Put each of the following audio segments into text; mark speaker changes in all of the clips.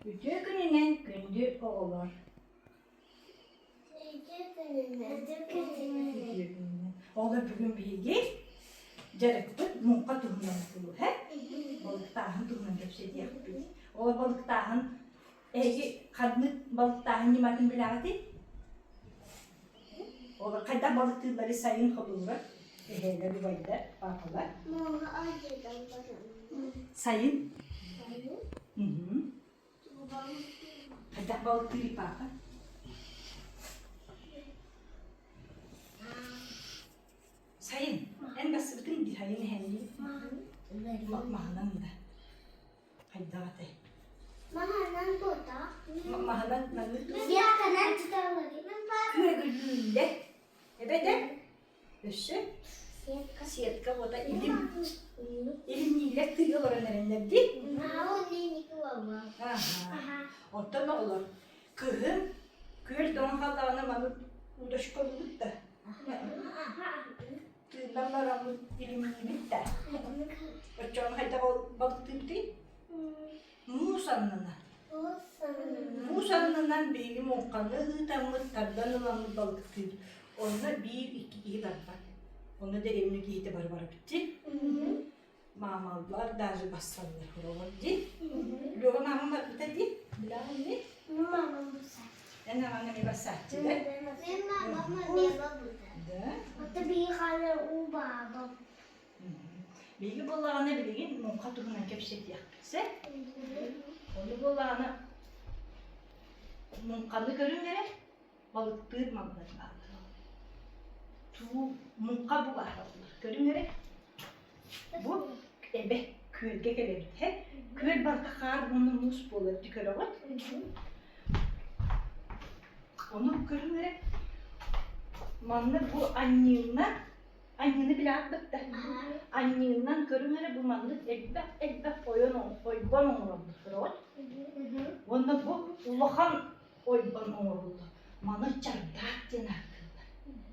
Speaker 1: Үтүө күнүнэн күндү оҕолор!
Speaker 2: Үтүө күнүнэн. Үтүө күнүнэн.
Speaker 1: Үтүө күнүнэн. Оҕолор бүгүн биһиги дьарыкпыт муҥха туһунан буолуо, балыктааһын туһунан кэпсэтиэхпит. Ол балыктааһын эһиги ханнык балыктааһын ньыматын билэҕитий? Ол хайдах балыктыыллары сайын холуура эһээлэр, убайдар, паапалар.
Speaker 2: Муҥха алдьатан баран.
Speaker 1: Сайын?
Speaker 2: Сайын.
Speaker 1: Мгм. Хайдах балыктыырый паапа? Сайын. Эн бассыбытыҥ дии сайын эһэнниин. Маһынан да. Хайдах этэй?
Speaker 2: Маһынан тутах.
Speaker 1: Маһынан маннык
Speaker 2: Сетканан туталлар.
Speaker 1: Күөгүлүүллэр. Эбэтэр өссө
Speaker 2: Сетка.
Speaker 1: сетка уота илим. Илимнииллэр тыыга олорон эрэллэр дии. Аха. Оттон оҕолор кыһын күөл тоҥон хааллаҕына маны удочкалыыбыт да Тыыннан бараммыт илимниибит да. Оччоҕуна хайдах ол балыктыыбытый? Муус аннынан. Муус аннынан биһиги муҥханы ыытаммыт, тардан ыламмыт балыктыыбыт. Онно биир-икки киһи барбат. Онно дэриэбинэ киһитэ бары барабыт дии. Маамалар даже бассаллар олор дии. Лёва маамам барбыта дии. Билэҕин дии?
Speaker 2: Мамам бассааччы.
Speaker 1: Эн аҕаҥ эмиэ бассааччы да?
Speaker 2: Мен мамам эмиэ бабыта.
Speaker 1: Да?
Speaker 2: Ото биһиги уу баабам.
Speaker 1: Биһиги буоллаҕына билигин муҥха туһунан кэпсэтиэхпит сөп? Ону буоллаҕына муҥханы көрүҥ эрэ балыктыыр маллар бааллар. Туу муҥха бу баараллар. Көрүҥ эрэ Бу эбэ күөлгэ кэлэбит һэ. Күөл барыта хаар уонна муус буолар дии көрөҕүт. Ону көрүҥ эрэ. Манна бу анньыыннан анньыыны билэҕит да анньыыннан көрүҥ эрэ бу маннык элбэх элбэх ойон ойбон оҥороллор көрөҕүт. Уонна бу улахан ойбон оҥоруллар. Маны чардаак диэн ааттыыллар.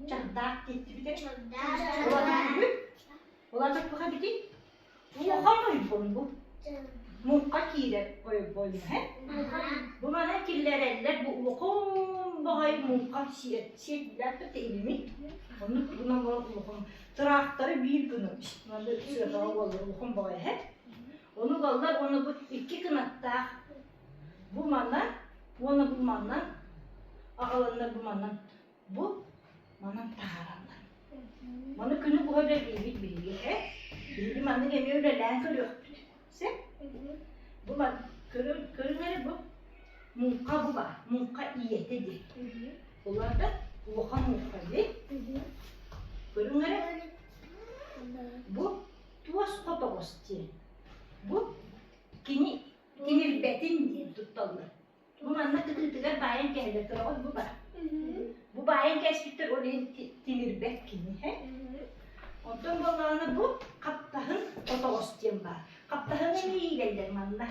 Speaker 1: Чардаак диэттибит эрэ.
Speaker 2: Чардаак.
Speaker 1: Улаата туха битий? Улахан ойбон бу. Муҥха киирэр ойбон һэ? Бу манан киллэрэллэр бу улахан баҕайы муҥха сиэт сиэт илими. Оннук гынан баран улахан тыраахтары биир гына манна сыадаҕа буолар улахан баҕайы һэ? Ону ылаллар уонна бу икки кынаттаах бу манан уонна бу манан аҕаланнар бу манан бу манан таһаараллар. Маны күнү быһа үлэлиибит биһиги э? Биһиги маннык эмиэ үлэлээн көрүөхпүт. Сөп? Бу ман көрүҥ көрүҥ эрэ бу муҥха бу баар. Муҥха ийэтэ диэн. Уларда улахан муҥха дии. Көрүҥ эрэ бу туос хотоҕос диэн. Бу кини тимирбэтин диэн тутталлар. Бу манна кытыытыгар баайан кэһэллэр кыраҕыт бу баар. Бу баайан кээспиттэр ол иһин тимирбэт кини һэ. Онтон буоллаҕына бу хаптаһын хотоҕос диэн баар. Хаптаһыны эмиэ иилэллэр манна.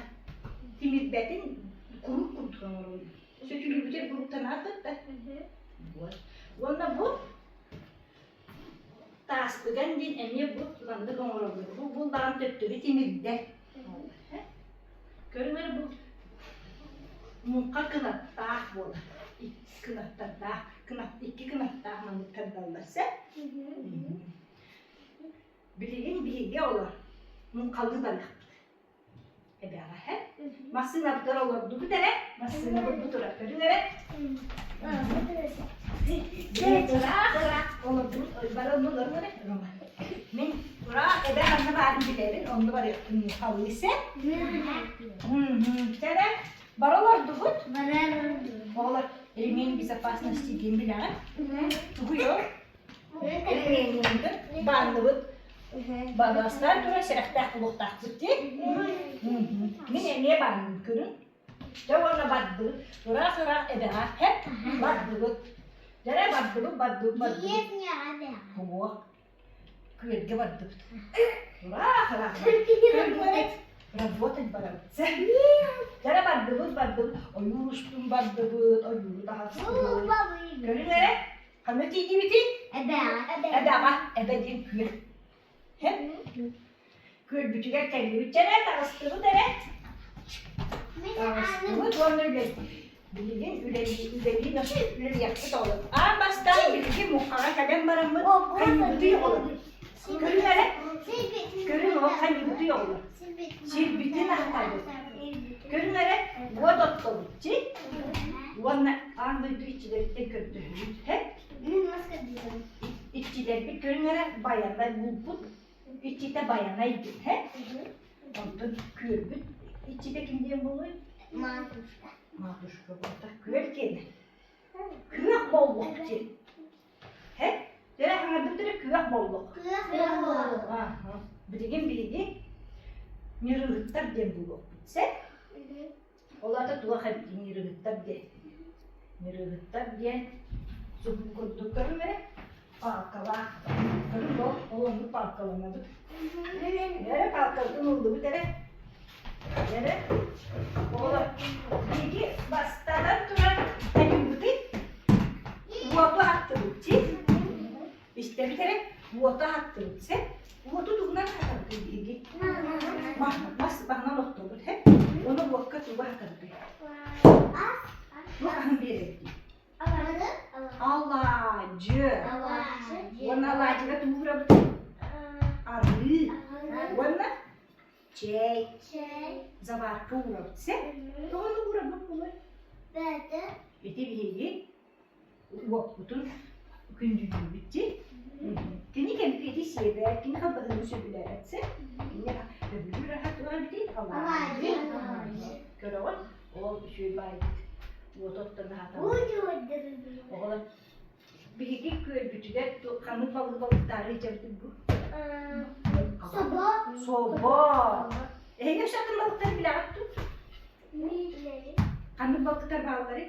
Speaker 1: Тимирбэтин куруук курдук оҥороллор. Сөтүлүүбүтэр курууктанаат да. Вот. Уонна бу Тааспыган диэн эмиэ бу маннык оҥороллор. Бу буллаҕын төттөрү тимирдэр. Көрүҥ эрэ бу муҥха кынаттаах буолар. Икки кынаттардаах, кынат икки кынаттаах маннык тардаллар сөп. Билигин биһиги олор муҥхалыы барыахпыт. Эбэҕэ Массыынабытыгар олордубут эрэ, массыынабыт бу турар, көрүҥ эрэ. Ыраах олордубут, бары онно олоруҥ эрэ, Рома. Мин ыраах эбэ ханна баарын билэбин, онно барыахпын халыысе. Чэрэ, бары олордубут. Оҕолор ремень безопасности диэн билэҕин? Тугуй ол? Ремень баанныбыт Бастаан туран сэрэхтээх буолуохтаахпыт дии. Мин эмиэ баанным көрүҥ. Дьэ уонна бардыбыт. Ыраах-ыраах эбэҕэ хэп бардыбыт. Дьэрэ бардыбыт, бардыбыт, бардыбыт. Уох. Күөлгэ бардыбыт. Ыраах-ыраах бардыбыт. Работать барабыт. Дьэрэ бардыбыт, бардыбыт. Ойуур устун бардыбыт, ойууру таһастыбыт. Көрүҥ эрэ, Ханна тиийдибитий?
Speaker 2: Эбэҕэ.
Speaker 1: Эбэҕэ. Эбэ диэн күөл. Күөлбүтүгэр кэллибит эрэ, таҕыстыбыт эрэ. Таҥастыбыт уонна үлэ билигин үлэлии үлэлии үлэлиэхпит оҕолор. Аан бастаан билигин муҥхаҕа кэлэн бараммыт хайыыбытый оҕолор? Көрүҥ эрэ. Көрүҥ ол хайыыбытый оҕолор? Сирбитин аһатабыт. Көрүҥ эрэ, уот оттобут чи? Уонна аан дойду иччилэриттэн көрдөһөбүт. Һэ? Иччилэрбит көрүҥ эрэ, байанай булпут иччитэ байанай диэн, һэ? Онтон күөлбүт иччитэ ким диэн буолуой?
Speaker 2: Матушка.
Speaker 1: Матушка буолта. Күөл киэнэ. Күөх боллох диэн. Һэ? Дьэ, хаҥардым түрө күөх боллох.
Speaker 2: Күөх боллох.
Speaker 1: Аха. Билигин биһиги ньырыыһыттар диэн буолуохпут. Сэ? Ол аата туох эбитий ньырыыһыттар диэн? Ньырыыһыттар диэн субу курдук көрүҥ эрэ палкалаах. Көрүҥ ол, ол оннук палкаланабыт. Эрэ палкабытын ыллыбыт эрэ. Эрэ. Оҕолор, биһиги бастатан туран хайыыбытый? Уоту аттыбыт чи. Истэбит эрэ, уоту аттыбыт сэ. Уоту тугунан хатабытый биһиги? Мас баһынан охтобут һэ. Ону уокка тугу хатабытый? Туох аһын биэрэбитий? Алаадьы. Уонна алаадьыга тугу уурабытый? Арыы. Уонна чэй. Заварка уурабыт сэ. Тоҕону уурабыт буолуой? Ити биһиги уоппутун күндүлүүбүт дии. Кини кэмпиэти сиэбэт, кини халбаһыны сөбүлээбэт сэ. Кини сөбүлүүр аһа туох эбитий? Алаадьы. Көрөҕүн? Ол үчүгэй баайбыт уоту оттон аһатабыт. Оҕолор биһиги күөлбүтүгэр ханнык балыгы балыктаары илдьэбитий бу?
Speaker 2: Собо.
Speaker 1: Собо. Эһиги өссө атын балыктары билэҕит дуу? Ханнык балыктар баалларый?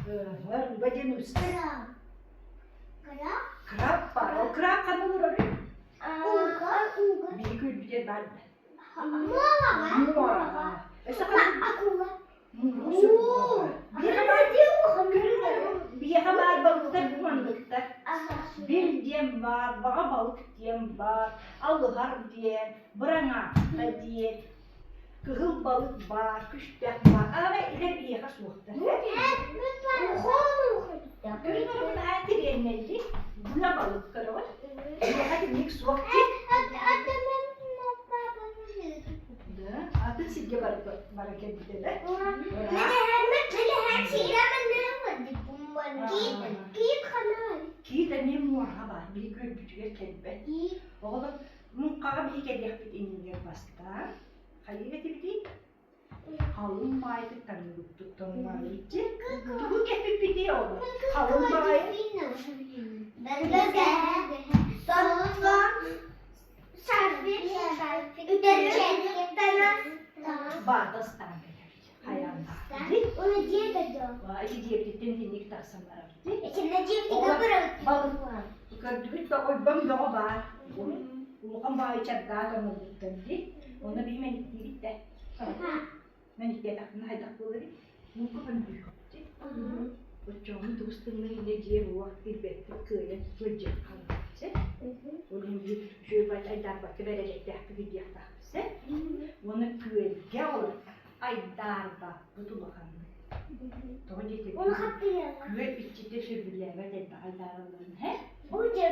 Speaker 1: Рыба диэн устар. Краб баар. Ол краб ханна олорорүй? Биһиги күөлбүтүгэр баар да. Муораҕа. Өссө ханна? Биһиэхэ баар балыктар бу манныктар. Бил диэн баар, баҕа балык диэн баар, алыһар диэн, быраҥаатта диэн, Кыһыл балык баар, күстэх баар, аара илэ биһиэхэ суохтар. Көрүн өрөбүн аан тириэннэлли, быа балык көрөҕүн. Биһиэхэ итинник суох дии. Да, атын сиргэ бара кэлбитэ да. Киит эмиэ муораҕа баар, биһи күөлбүтүгэр кэлбэт. Оҕолор Муҥхаҕа биһи кэлиэхпит иннигэр бастаан, хайыы этибитий? Халыҥ баайдык таҥныбыппыт тоҥмаабытчы. Тугу кэппиппитий ол? Халыҥ баайы. Баата ыстаан кэлэбит. Хайаан Ити дьиэбититтэн итинник тахсан барабыт. Көрдүбүт да ойбон бөҕө баар. Улахан баайы чардаат оҥорбуттар дии. Онно биһи мэниктиибит да. Мэниктиэтэхпинэ хайдах буоларый? Муҥха хонньуйуохпут. Оччоҕуна тубус тымныы иннэ дьиэ буох ирбэппит кыайан сылдьыах хаалбыт. Ол иһин биир үчүгэй баай айдаарбакка бэрэдэктээхпит диэхтаахпыт сэ. Уонна күөлгэ ол айдаарбаппыт улаханнык. Тоҕо диэтэр күөл иччитэ сөбүлээбэт элбэх айдааралларын һэ? Ити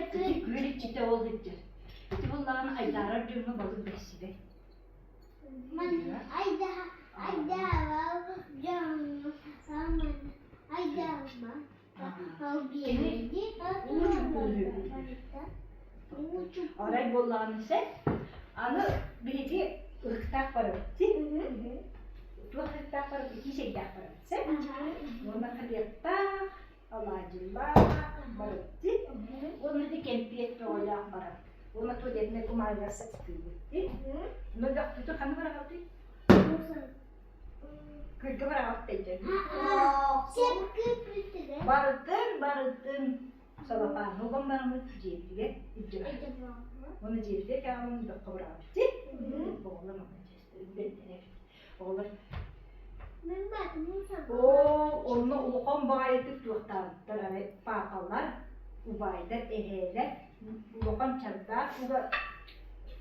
Speaker 1: күөл иччитэ ол сылдьар. Ити буоллаҕына айдаарар дьоҥҥо балык бэрсибэт. Кини уу чуҥкуну сөбүлүүр. Арай буоллаҕына сэ, аны биһиги ыһыктаах барабыт дии. Туох ыһыктаах барабыт, итии чэйдээх барабыт сэ. Уонна хлебтаах, алаадьылаах барабыт дии. Уонна ити кэмпиэт бөҕөлөөх барабыт. Уонна туалетнай кумааҕыга састыыбыт дии. Онно бөхпүтү ханна быраҕабытый? Күлгэ быраҕабыт дии. Барытын, барытын салапааҥҥа уган бараммыт дьиэбитигэр илдьэ барабыт. Уонна дьиэбитигэр кэҕэммит бөххө быраҕабыт дии. Оҕолор маладьыастар, бэртэрэ эбит. Оҕолор Оо, онно улахан баҕайытык туохтаабыттар арай паапалар, убайдар, эһээлэр улахан чардаах уга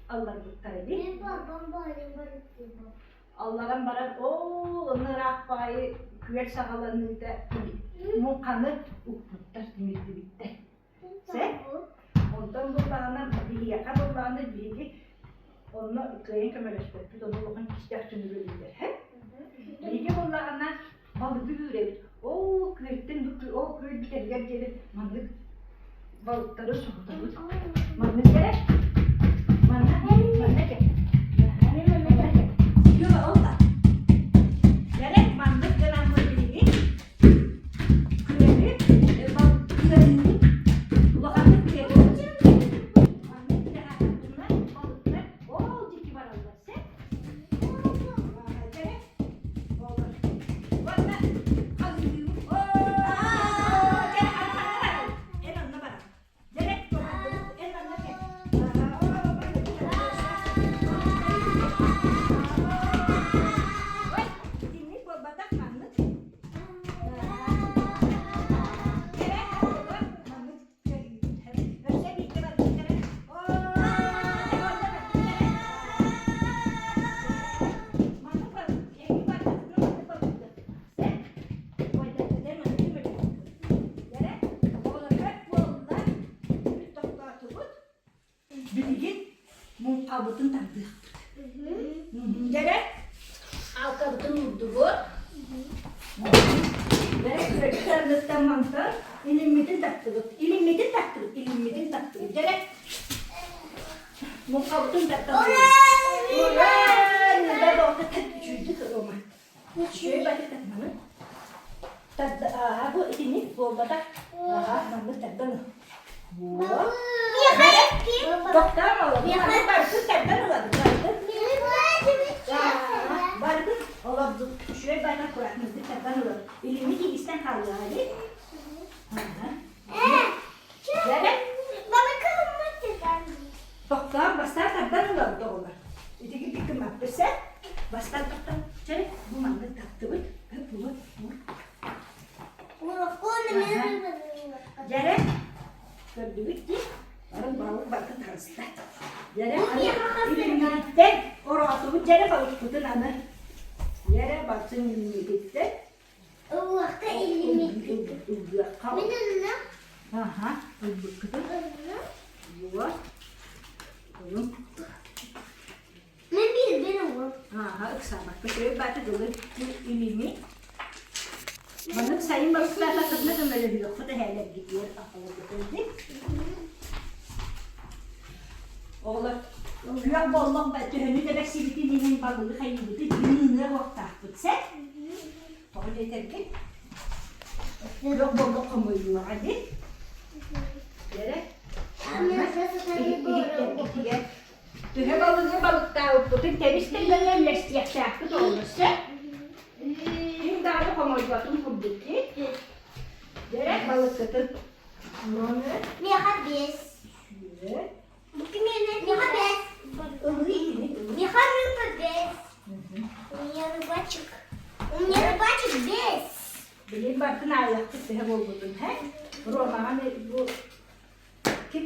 Speaker 1: алларбыттар эбит. Алларан баран ол онно ыраах баҕайы күөл саҕаланыыта муҥханы укпуттар, тимирдибиттэр. Сөп? Онтон буоллаҕына биһиэхэ буоллаҕына биһиги онно кыайан көмөлөспөппүт, ону улахан кистээх дьон үлэлииллэр. Биһиги буоллаҕына балыгы үүрэбит. Ол күөлтэн ол күөл бүтэригэр диэри маннык балыктары соһутабыт. Маннык кэрэ. Манна манна кэ. Манна кэ. Юра ол да. Кэрэ маннык гынаммыт биһиги күөлү күөлүүбүт улаханнык күөлүүбүт. Маннык тыаһаатахпытына балыктар ол диэки бараллар. Сөп? Кэрэ. Уонна халыҥныыбыт. Оо, дьэ, аны ханна барабын? Эн онно баран. Дьэ, эн манна кэл. Ой, итинник буолбатах маннык. Кэрэ, маннык Өссө биирдэ барбыттара. Маннык барбыт, эһиги барбытына маннык барбыттар. Сэ, ойдатыда маннык мөлтөппүт. Оҕолорго буолла, бүт тохтоотубут. Билигин муҥхабытын тардыахпыт. Дьэрэ, алкабытын уурдубут. Дьэрэ, күрөччү анныттан мантан илиммитин таттыбыт. Илиммитин таттыбыт, илиммитин таттыбыт. Дьэрэ, муҥхабытын таттыбыт. Ура! Ньурба боҕото үчүйдүк Рома. Үчүгэй баты татманы. Тарда, аа, бу итинник буолбатах. Аа, маннык тардан. Вот. Тохтоон олордум. Барытын тардан ылабын. Барытын. Барытын олордум. Үчүгэй бата аккуратнайдык тардан ылабын. Илимми тиистэн хаалыаҕа дии. Тохтоон бастаан тардан ылабыт оҕолор. Итиги биккимаппыт сэ. Бастаан тохтоон. Чэ, бу маннык таттыбыт. Булут, бур. Дьэрэ, көрдүгүт дии. Барын балык барытын таҕыста. Дьэрэ, аны илиммититтэн ороотубут дьэрэ балыкпытын аны. Дьэрэ, барытын илиммититтэн.
Speaker 2: Ыллахха илиммитин.
Speaker 1: Ыллыахха.
Speaker 2: Мин ылла.
Speaker 1: Аха, ылбыккытын. Вот. Ылын.
Speaker 2: Мин биирбин ыллым.
Speaker 1: Ааһа, ыксаабакка үчүгэй бааты дылы илими. Маннык сайын балыктаатаххытына көмөлөһүөххүт эһээлэргитигэр аҕаларгытын дии. Оҕолор күөх боллох төһөнү да бэрсибитин иһин балыгы хайыыбытын мыыныа уохтаахпыт сэ. Тоҕо диэтэргит? Күөх боллох хомуйуоҕа дии. Дэрэ. Иһиттэргитигэр Төһө балыгы балыктаабыппытын тэбис тэҥҥэ үллэстиэхтээхпит олус сөп. Ким даҕаны хомойботун курдук дии. Дьэ, балыккытын номер
Speaker 2: Миэхэ бес. Миэхэ бес. Миэхэ рыба бес. У меня рыбачек. У меня рыбачек бес.
Speaker 1: Билин бартын аайахпыт төһө буолбутун, һэ? Ромаҕа бу Ким?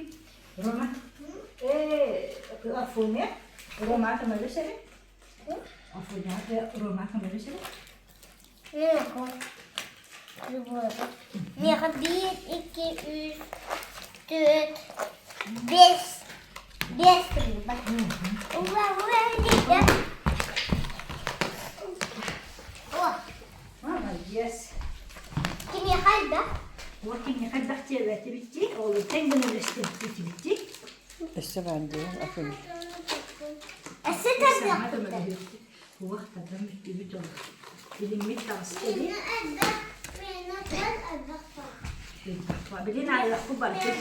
Speaker 1: Рома. Афоня. Рома көмөлөс эрэ. Афоня Рома көмөлөс эрэ.
Speaker 2: Миэхэ биир, икки, үс, түөрт, бес. Бес рыба. Ура, ура, О!
Speaker 1: Молодец.
Speaker 2: Кимиэхэ элбэх?
Speaker 1: Уо кимиэхэ элбэх диэбэтибит ол тэҥ гына үлэстибит
Speaker 3: Өссө баар дии, Афин.
Speaker 2: Өссө тарбыахпыт.
Speaker 1: Уох тадан бүттүбүт ол. Илиммит таҕыста дии. Билин аайылахпыт барбыт.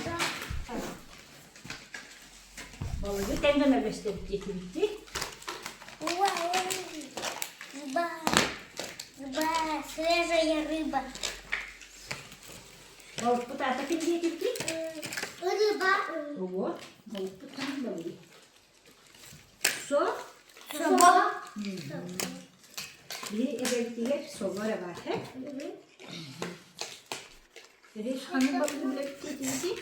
Speaker 1: Балыгы тэҥ гына үлэстэбит диэтибит
Speaker 2: Рыба, рыба, свежая рыба.
Speaker 1: Балыкпыт аата ким диэтибитий?
Speaker 2: Рыба.
Speaker 1: Ого, балыкпыт хаһан балыгый? Со?
Speaker 2: Собо.
Speaker 1: Биһи эбэбитигэр собо эрэ баар, һэ? Видишь, ханнык балыгы билэбит диэтибитий?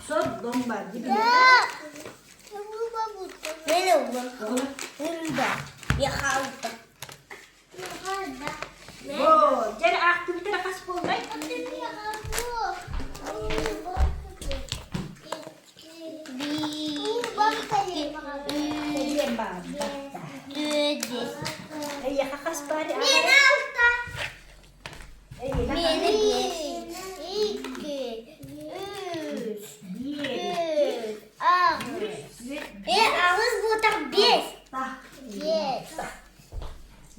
Speaker 1: Сордоҥ бар дии. Оҕолор.
Speaker 2: Рыба. Михалка.
Speaker 1: О, дьэ аахтыбыттара хас буоллай? Диэн баар. Эйиэхэ хас баар? Эйиэхэ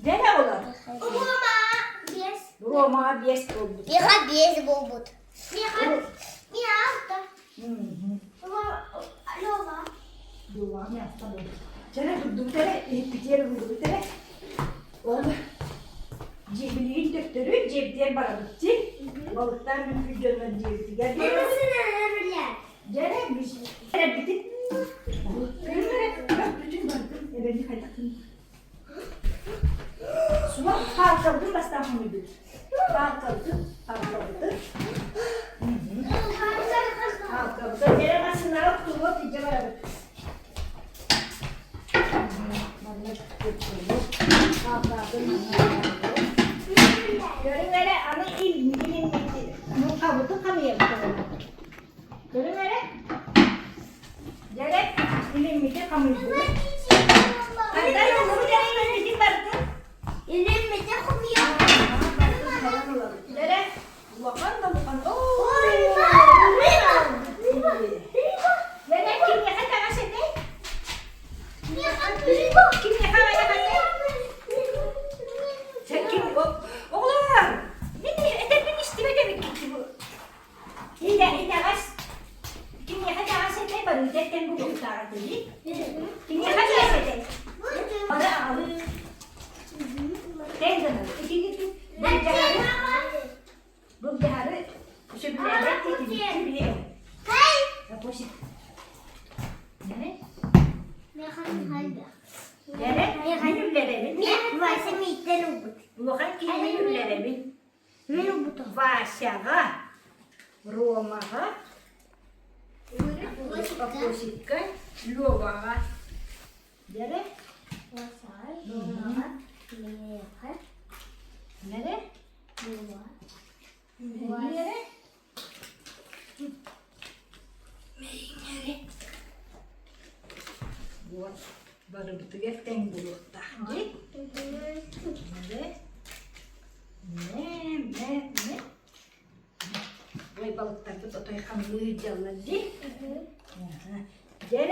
Speaker 1: Дьэ олор. Ромаҕа биэс буолбут.
Speaker 2: Миэхэ биэс буолбут. Миэхэ миэхэ алта. Лёва.
Speaker 1: Лёва миэхэ буолбут. Чэрэ турдубут эрэ, иһиппитигэр уурдубут эрэ. Ол дьиэбилигин төттөрү дьиэбитигэр барабыт дии. Балыктаан бүппүт дьоннор дьиэбитигэр Дьэ эрэ, эрэбитин. Көрүҥ эрэ, бүтүн бардым, эбэни хайдахтын. Суох, хаалкабытын бастаан хомуйдубут. Хаалкабытын, хаалкабытын. Хаалкабытын. Дьэ эрэ, массыынаҕа кутуллуот илдьэ барабыт. Манна кутуллуот. Хаалкабытын манна Көрүҥ эрэ, аны илин муҥхабытын хамыйабыт. Көрүҥ эрэ. Дьэрэ, илиммити хамыйдыбыт. Хандан ыллыбыт эрэ илиммитин бардын.
Speaker 2: Илиммити хомуйабыт.
Speaker 1: Дьэрэ, улахан да улахан. Дьэрэ, кимиэхэ таҥас этэй? Кимиэхэ аҕайах этэй? Ким оҕолор, мин этэрбин истибэт эбиккит бу. Итэҕэс кимиэхэ итэҕэс этэй барыыта эттэн булуохтааҕа дии. Кимиэхэ итэҕэс этэй? Бары аҕалыы. Тэн гынар. Итини былдьаһары былдьаһары сөбүлээбэт диэтибит билиэ. Допустим. Дэрэ, мин үллэрэбин.
Speaker 2: Вася мииттэн ылбыт.
Speaker 1: Улахан киһи мин үллэрэбин. Васяҕа, Ромаҕа, Папусикка, Леваҕа. Дэрэ? Дэрэ? Дэрэ? Вот, барыбытыгар тэҥ буолуохтаах дии. Дэ. Мэ, мэ, мэ. Ой, балыктарбыт отой хамныы дьаллар дии. Дьэ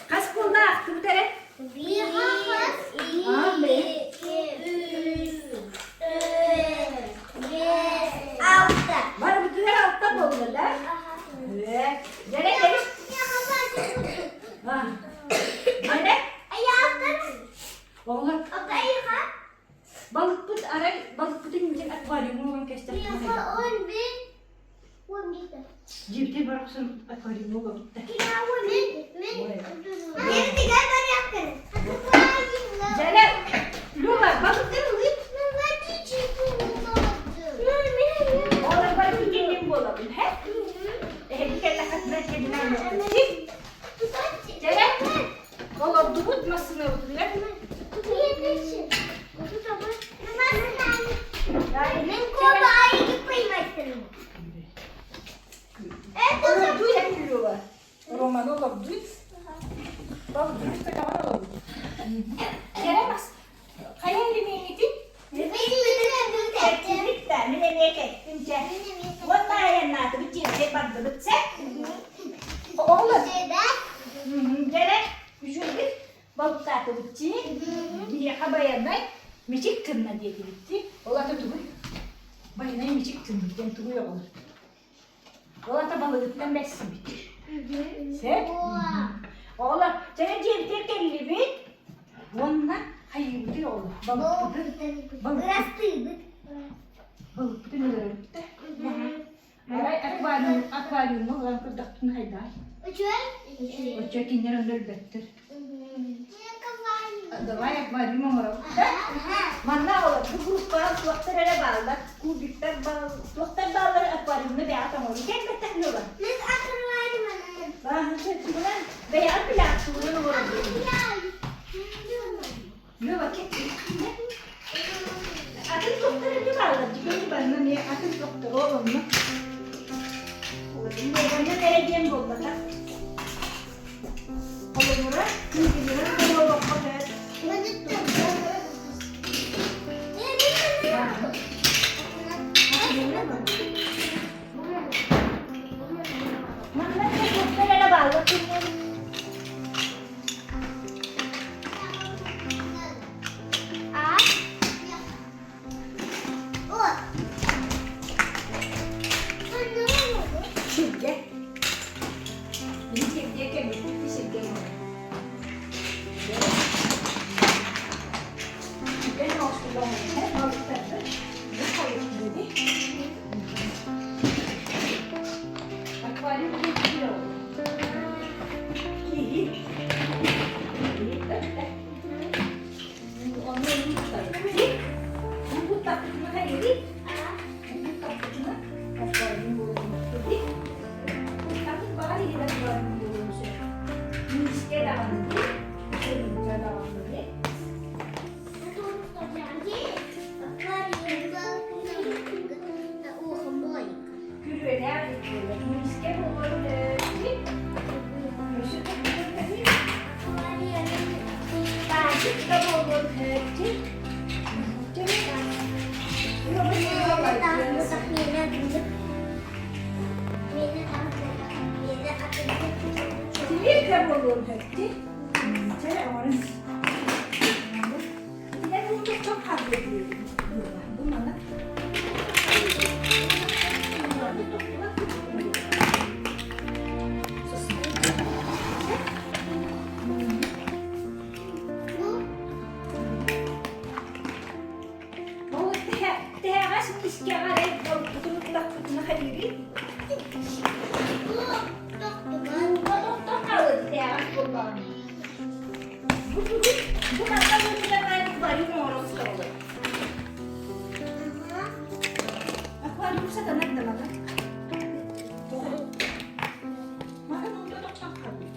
Speaker 1: Хас буолла ахтыбыт эрэ?
Speaker 2: Биир, биэс, алта.
Speaker 1: Барыбытыгар алта буолла да? Дьэрэ, дьэрэ. Дьэрэ. Оҕолор. Балыкпыт арай балыкпытын дьэ аквариумҥа уган кэстэхпинэ. Дьиибитэ барахсан аквариумҥа угабытта. Дьэлэ, Люба, балыктар ылыыт. Олор бары кигиннин буолабын, һэ? Эһэги кэллэххитинэ кэлинэн Дьэлэ, олордубут массыынабытыгар.
Speaker 2: Мен кобайы поймать
Speaker 1: Олордуй эн Люба. Романы олордуй. Балдуй көтөҕөн олордуй. Кэрэ мас. Хайа илимиҥҥитин? Кэттибит да, мин эмиэ кэттим чэ. Уонна айаннаатыбыт дьиэбитигэр бардыбыт сэ. Оҕолор. Дьэрэ, үчүгэйбит балыктаатыбыт дии. Биһиэхэ байанай мичик гынна диэтибит дии. Ол ата тугуй? Байанай мичик гынна диэн тугуй оҕолор? Ол ата балыгыттан бэссибит. Сөп? Оҕолор, чэ дьиэбитигэр кэллибит. Уонна хайыыбытый оҕолор? Балыкпытын
Speaker 2: Ырастыыбыт.
Speaker 1: балыкпытын өлөрөбүт да. Арай аквариум аквариумҥа ылан көрдөхпүтүн хайдаҕай?
Speaker 2: Үчүгэй?
Speaker 1: Оччо кинилэр онно өлбөттөр. Давай аквариум оҥоробут да? Манна оҕолор бу группаҕа туохтар эрэ бааллар, кубиктар баал, туохтар бааллар аквариумна бэйэҕит оҥорун. Кэлбэттэх Люба.
Speaker 2: Мен аквариум
Speaker 1: Бэйэҕит билэҕит. Суруйан олорор. Лева, Атын доктор эмиэ бааллар, дьүкэни барынан эмиэ атын доктор ол онно. Уонна эрэ диэн буолбатах. Холобура, күн-күнүнэн олоххо Манна доктор эрэ бааллар күннэр. Сиргэ. Били сиргэ кэлбиппит сиргэ Үкэн оҥостуллан балыктарбыт бу хойутбуди. Аквариум диэн Киһи. Тэһэҕэс искэҕэ эрэ балыкпытын уктахпытына хайыырый? Ууга тохтон хаалыа тэһэҕэс буоллаҕына. Бу бүгүн бу манна буолбутар бары оҥорон сыталлар. Аквариум сатанар да мана. Мана ууга тохтон хаалбыт.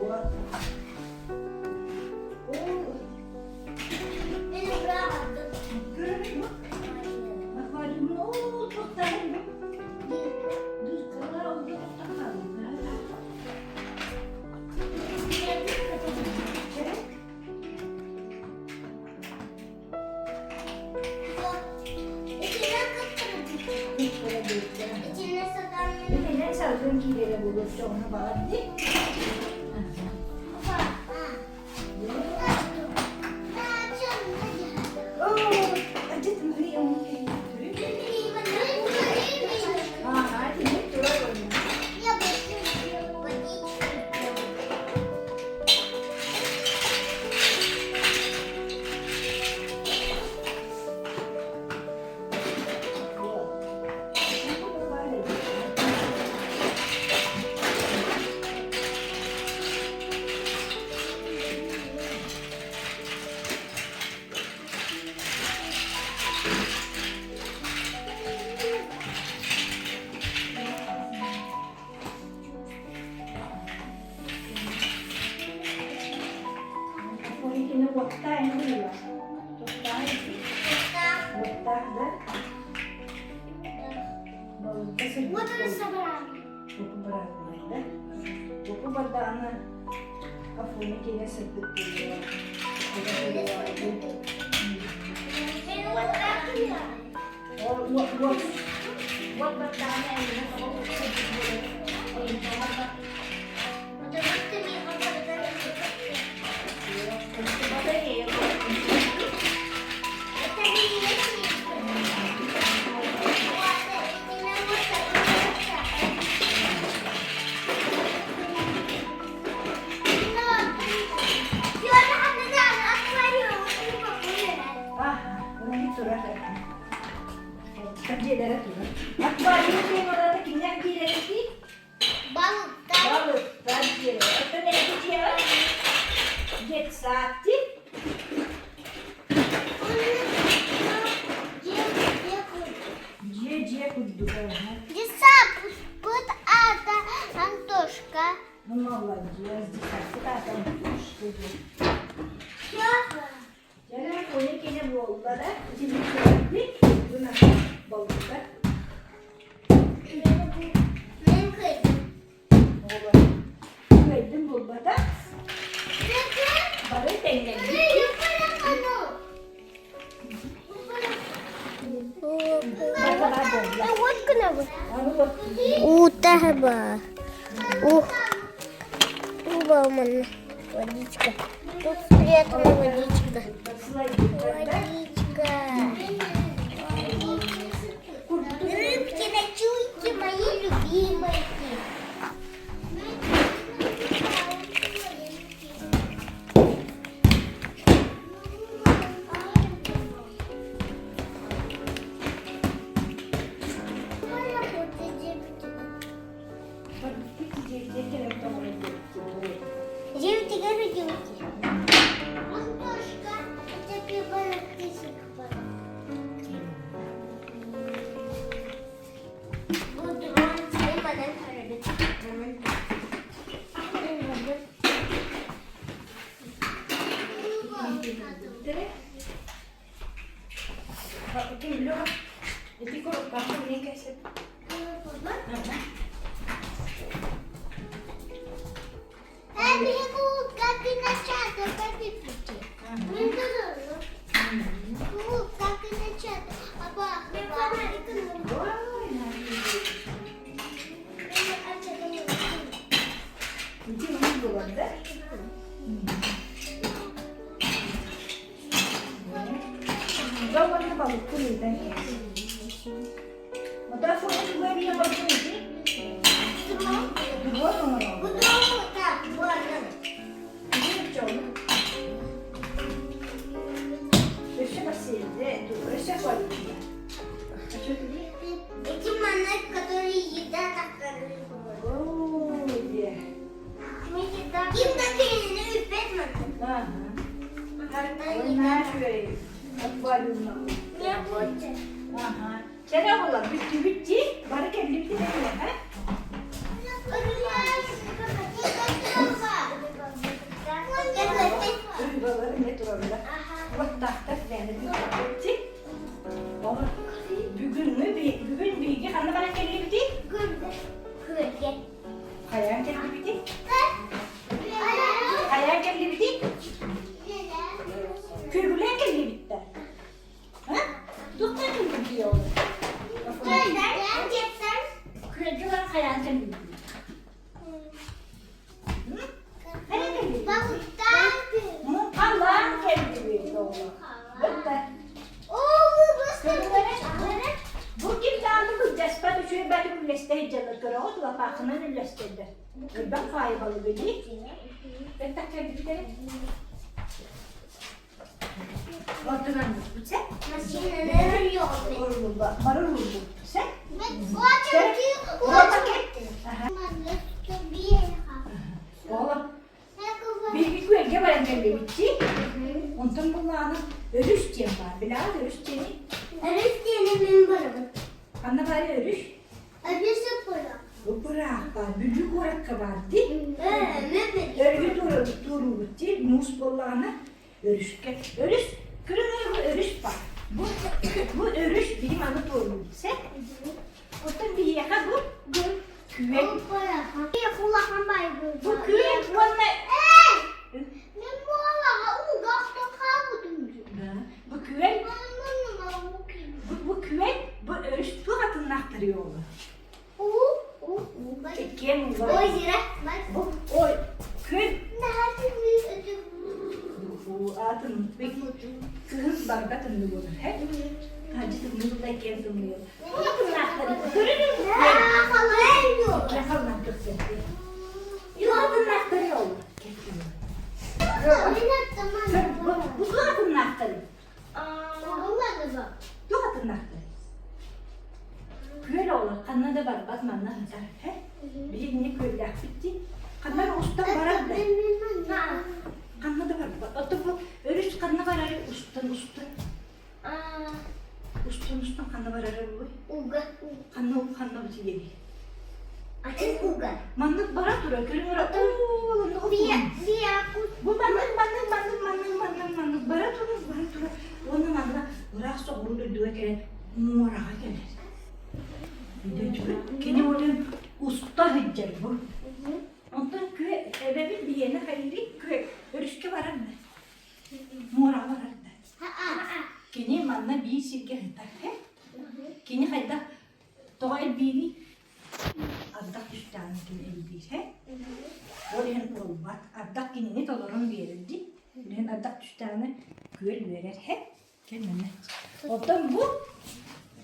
Speaker 1: Вот. Итинэн салгын киирэрэ буолуо оччоҕуна баҕар дии. Уоттаах да?
Speaker 2: Вот он собрал.
Speaker 1: Опу бараатылар да? Опу бардаҕына Афоня киэнэ сырдык буолуо. Уот бардаҕына эйиэхэ тоҕо уот сырдык буолар? Ойуntоҕор бар.
Speaker 2: Потому что мимо
Speaker 1: Дьиэлэрэ турар. Аквариум диэн олорор кимнээх киирэрий?
Speaker 2: Балыктар.
Speaker 1: Балыктар дьиэлэрэ. Оттон эһиги дьиэҕэ детсад дии. Дьиэ дьиэ курдук.
Speaker 2: Детсад быт аата Антошка.
Speaker 1: Молодец, детсад аата Антошка диэн. Дьэ, коня кене буолла да, итинник көрдүк, бу балыктар.
Speaker 2: Мен кыйдым.
Speaker 1: Кыайдым буолбата. Бары тэҥнэннибит.
Speaker 2: Утаба. Ух. Уба водичка. Тут спрятана водичка. Водичка. Рыбки, ночуйте, мои любимые. Антошка, это Эти монетки, которые едят Ким
Speaker 1: Чэрэ буолар бүттүбүт дии, бары кэллибит этэҥҥэ, Рыбалар эмиэ тураллар. Уоттаахтар мээнэ Ти. Бүгүҥҥү бүгүн биһиги ханна баран кэллибитий?
Speaker 2: Күөлгэ.
Speaker 1: Хайаан кэллибитий? Хайаан кэллибитий? Күөгүлээн кэллибиттэр. А? Туохтан кэллибитий ол? Күөлгэ баран хайаан кэллибитий? Муҥхалаан кэллибит Бу ким даҕаны былдьаспат үчүгэй баатык үллэстэ сылдьаллар көрөҕүт лапаахынан үллэстэллэр. Элбэх хаайбалыгы дии. Бэттэх кэлбиттэрэ. Ортонон бүппүтсэ. Бары уруллубутсэ. Оҕолор, биһиги күөлгэ баран кэллибит дии. Онтон буллаҕына өрүс диэн баар. Билэҕит өрүс диэни?
Speaker 2: Өрүс диэни мин барабын.
Speaker 1: Ханна баары өрүс?
Speaker 2: Өрүс ыппыраах.
Speaker 1: Ыппыраах баар. Бүлүү куоракка баар дии. Өрүһү туоруубут дии. Муус буоллаҕына өрүскэ. Өрүс, күрүҥ өрүс баар. Бу, бу өрүс биһи маны туоруубут сэ. Оттон биһиэхэ бу күөл. Бу күөл уонна бу күөл бу күөл бу өрүс туох атыннаахтарый оҕолор? Иккиэн уулар. Бу ой күөл атын кыһын барда тымныы буолар һэ таһырдьа тымныы буолла иккиэн тымныы Күөл оҕолор ханна да барбат манна сытар һэ билигинни күөллээхпит дии ханна эрэ устан барар да ханна да барбат оттон бу өрүс ханна барары устан устан Устун устун ханна барара буолуй?
Speaker 2: Уга.
Speaker 1: Ханна ханна бу тиийэний?
Speaker 2: Атын уга.
Speaker 1: Маннык бара тура көрүҥ ора Бу маннык маннык маннык маннык маннык маннык бара тура бара тура уонна манна ыраах соҕуруу дойдуга кэлэн муораҕа кэлэр. Өйдөөтүгүт? Кини олен уста сылдьар бу. Онтон күө эбэбит биһиэнэ хайыырый күө өрүскэ барар да. Муораҕа барар да. Кини манна биир сиргэ сытар һэ. Кини хайдах тоҕо элбиирий? Ардах түстэҕинэ кини элбиир һэ. Ол иһин уолбат. Ардах кинини толорон биэрэр дии. Ол иһин ардах түстэҕинэ күөл үөрэр һэ. Кэл манна. Оттон бу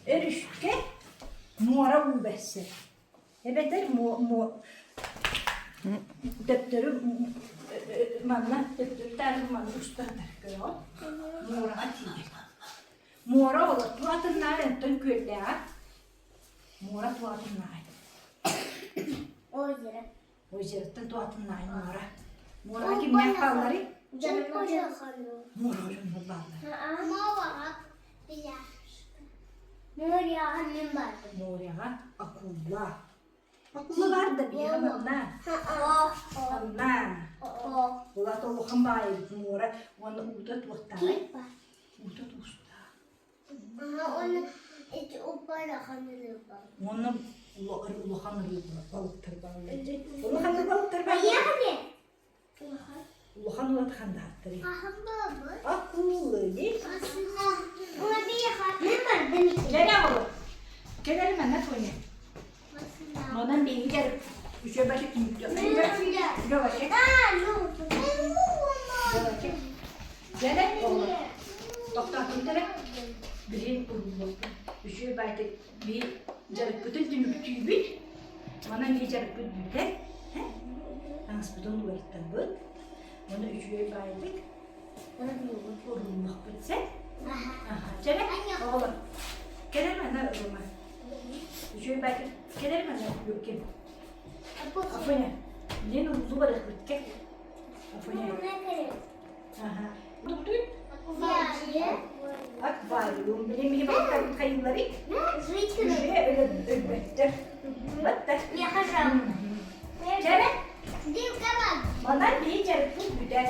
Speaker 1: өрүскэ муора уу бэрсэр. Эбэтэр төптөрү манна төптөрү таары манна устатар көрөҕүт. Муораҕа тиийэр. Муора олор туатыннааҕы онтон күөллээҕэ. Муора туатыннааҕы.
Speaker 2: Озеро.
Speaker 1: Озероттан туатыннааҕы муора. Муораҕа кимнээх баалларый? Муораҕа дьоннор бааллар.
Speaker 2: Моряҕа мин бардым.
Speaker 1: Моряҕа акула. Акула бар да биэхэ манна. Манна. Улаата улахан баайыбыт муора уонна уута туохтааҕый? Уута туустаах. Уонна улахан рыба балыктар бааллар. Улахан балыктар бааллар. Улахан улахан дааттары. Акулы есть? Кэлэ оҕолор. Кэлэр манна Тоня. Онон биһигэр үчүгэй бачы түмүктүөх. Давайте. Давайте. Кэлэ оҕолор. Тохтоотунтара. Билин урууллуохпут. Үчүгэй баайты би дьарыкпытын түмүктүүбүт. Манан би дьарыкпыт бүтэр. Таҥаспытын уларыттабыт. Оны үчүгэй баайдык урууллуохпут сэ. Чэ, оҕолор. Кэлэр манна Рома. Үчүгэй баайдык кэлэр манна Юркин. Афоня, Лен урууллу барыахпыт кэ. Афоня. Ага. Туктуй? Аквариум. Билин били балыктарбыт хайыылларый? Уже өлбөттөр. Баттар. Чэрэ? Манан биһи дьарыкпыт бүтэр.